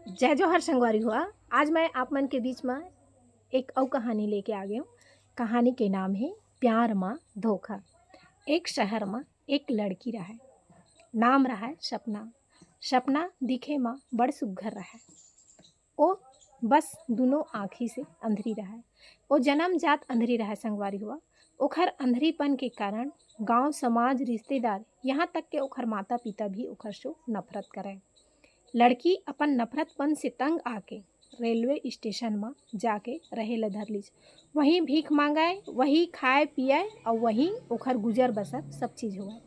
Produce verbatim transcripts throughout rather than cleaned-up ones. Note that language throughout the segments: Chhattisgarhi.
जय जोहार संगवारी हुआ। आज मैं आप मन के बीच में एक अउ कहानी लेके आ गई हूँ। कहानी के नाम है प्यार मा धोखा। एक शहर मा एक लड़की रहे, नाम रहे सपना। सपना दिखे मा बड़ सुग्घर रहे। ओ बस दुनों आँखी से अंधरी रहे। ओ जन्म जात अंधरी रहे संगवारी हुआ। ओखर अंधरीपन के कारण गांव, समाज, रिश्तेदार, यहाँ तक के ओखर माता पिता भी ओखर से नफरत करे। लड़की अपन नफरतपन से तंग आके रेलवे स्टेशन म जाके रहे ल धर लीस। वहीं भीख मांगय, वही खाय पियय अउ वहीं ओखर गुजर बसर सब चीज होवय।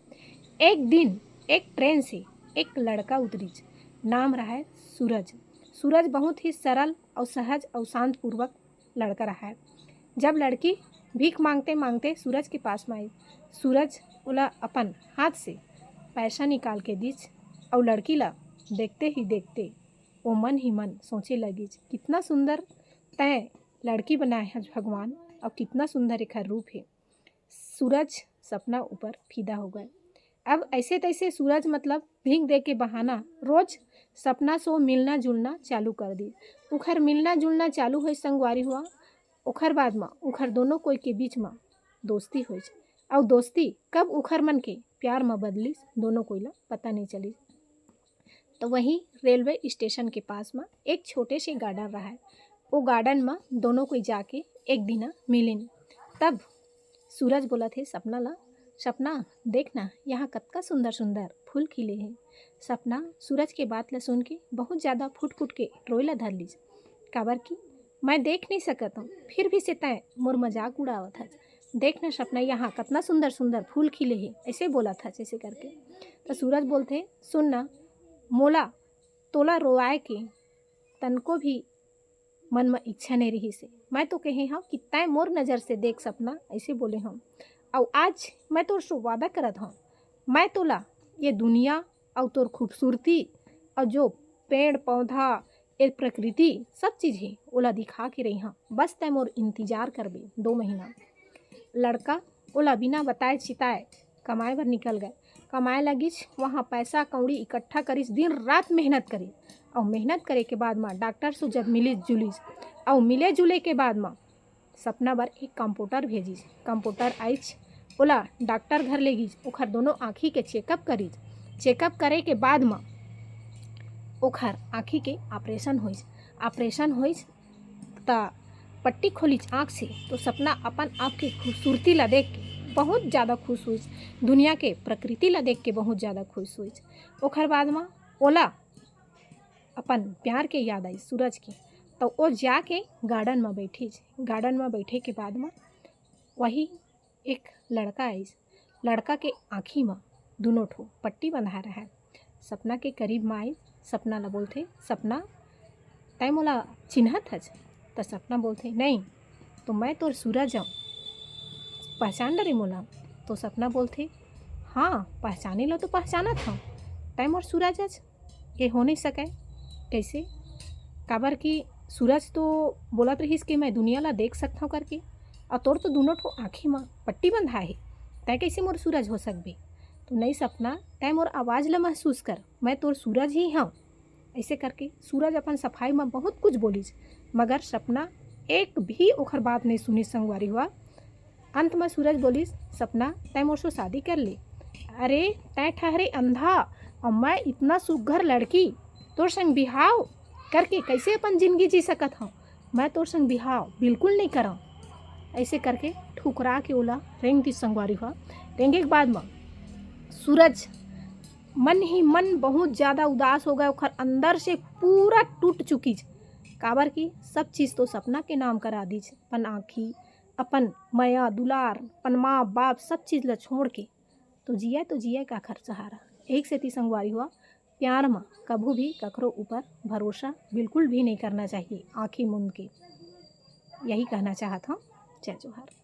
एक दिन एक ट्रेन से एक लड़का उतरिस, नाम रहय सूरज। सूरज बहुत ही सरल अउ सहज अउ शांतपूर्वक लड़का रहय। जब लड़की भीख मांगते मांगते सूरज के पास में आई, सूरज ओला अपन हाथ से पैसा निकाल के दीस अउ लड़की ला देखते ही देखते वो मन ही मन सोचे लगिस, "कितना सुंदर तैं लड़की बनाए हस भगवान, अउ कितना सुंदर एखर रूप हे।" सूरज सपना ऊपर फिदा हो गए। अब ऐसे तैसे सूरज मतलब भीख दे के बहाना रोज सपना से मिलना जुलना चालू कर दी। उखर मिलना जुलना चालू होइस संगवारी हुआ। ओखर बाद म उखर दोनों कोई के बीच म दोस्ती होइस। अउ दोस्ती कब उखर मन के प्यार म बदलिस, दोनों कोई ला पता नहीं चलिस। तो वहीं रेलवे स्टेशन के पास म एक छोटे से गार्डन रहा है। वो गार्डन म दोनों कोई जाके एक दिन मिलिन। तब सूरज बोलत हे सपना ला, "सपना, देख ना, यहाँ कतका सुंदर सुंदर फूल खिले हे।" सपना सूरज के बात ला सुन के बहुत ज़्यादा फुट फुट के रोए ला धर लीस। काबर कि मैं देख नहीं सकत हूँ, फिर भी से तैं मोर मजाक उड़ावत हस। "देख ना सपना, यहाँ कतना सुंदर सुंदर फूल खिले हे," ऐसे बोलत हस, ऐसे करके। तो सूरज बोलथे, "सुन ना, मोला तोला रोवाए के तनको भी मन म इच्छा नहीं रहिस हे। मैं तो कहे हव कि तैं मोर नजर से देख सपना," ऐसे बोले हव। "अउ आज मैं तोर से वादा करत हव, मैं तोला ये दुनिया अउ तोर खूबसूरती अउ जो पेड़ पौधा, ये प्रकृति, सब चीज हे, ओला दिखा के रही हव। बस तैं मोर इंतजार करबे दो महीना।" लड़का ओला बिना बताए चिताए कमाए बर निकल गए। कमाए लगिस, वहाँ पैसा कौड़ी इकट्ठा करिस, दिन रात मेहनत करिस। अउ मेहनत करे के बाद म डॉक्टर से जब मिलिस जुलिस, अउ मिले जुले के बाद म सपना बर एक कंपाउंडर भेजिस। कंपाउंडर आइस, ओला डॉक्टर घर ले गिस, ओखर दोनों आँखी के चेकअप करिस। चेकअप करे के बाद म ओखर आँखी के ऑपरेशन होइस। ऑपरेशन होइस त पट्टी खोलिस आँख से, तो सपना अपन आप के खूबसूरती ला देख के बहुत ज़्यादा खुश होइस, दुनिया के प्रकृति ला देख के बहुत ज़्यादा खुश होइस। ओखर बाद म ओला अपन प्यार के याद आइस सूरज के, तो ओ जाके गार्डन म बैठिस। गार्डन म बैठे के बाद म वही एक लड़का आइस। लड़का के आँखी म दुनों ठो पट्टी बंधा रहय। सपना के करीब म आइस, सपना ला बोलथे, "सपना, तैं मोला चिन्हत हस?" त सपना बोलथे, "नहीं, तो मैं तोर सूरज हव, पहचान डरे मोला?" तो सपना बोलथे, "हाँ, पहचाने ला तो पहचानत हव, तैं मोर सूरज हस, ये हो नहीं सकय।" कैसे? काबर कि सूरज तो बोलत रहिस कि मैं दुनिया ला देख सकथव करके, अउ तोर तो दुनों ठो आँखी म पट्टी बंधा हे, तैं कैसे मोर सूरज हो सकबे? तो नहीं सपना, तैं मोर आवाज़ ला महसूस कर, मैं तोर सूरज ही हव। ऐसे करके सूरज अपन सफाई म बहुत कुछ बोलिस, मगर सपना एक भी ओखर बात नहीं सुनिस संगवारी हुआ। अंत म सूरज बोलिस, "सपना, तैं मोर से शादी कर ले।" "अरे, तैं ठहरे अंधा, अउ मैं इतना सुघर लड़की तोर संग बिहाव करके कैसे अपन जिंदगी जी सकत हव? मैं तोर संग बिहाव बिल्कुल नहीं करव।" ऐसे करके ठुकरा के ओला रेंग दिस संगवारी हुआ। रेंगे के बाद म सूरज मन ही मन बहुत ज़्यादा उदास हो गए, ओखर अंदर से पूरा टूट चुकिस, काबर कि सब चीज़ तो सपना के नाम करा दिस, अपन आँखी, अपन मया दुलार, अपन माँ बाप, सब चीज़ ला छोड़ के। तो जिया तो जिया काखर सहारा। एक सेती संगवारी हुआ, प्यार म कभू भी ककरो ऊपर भरोसा बिल्कुल भी नहीं करना चाहिए आँखी मूंद के। यही कहना चाहत हव। जय जोहार।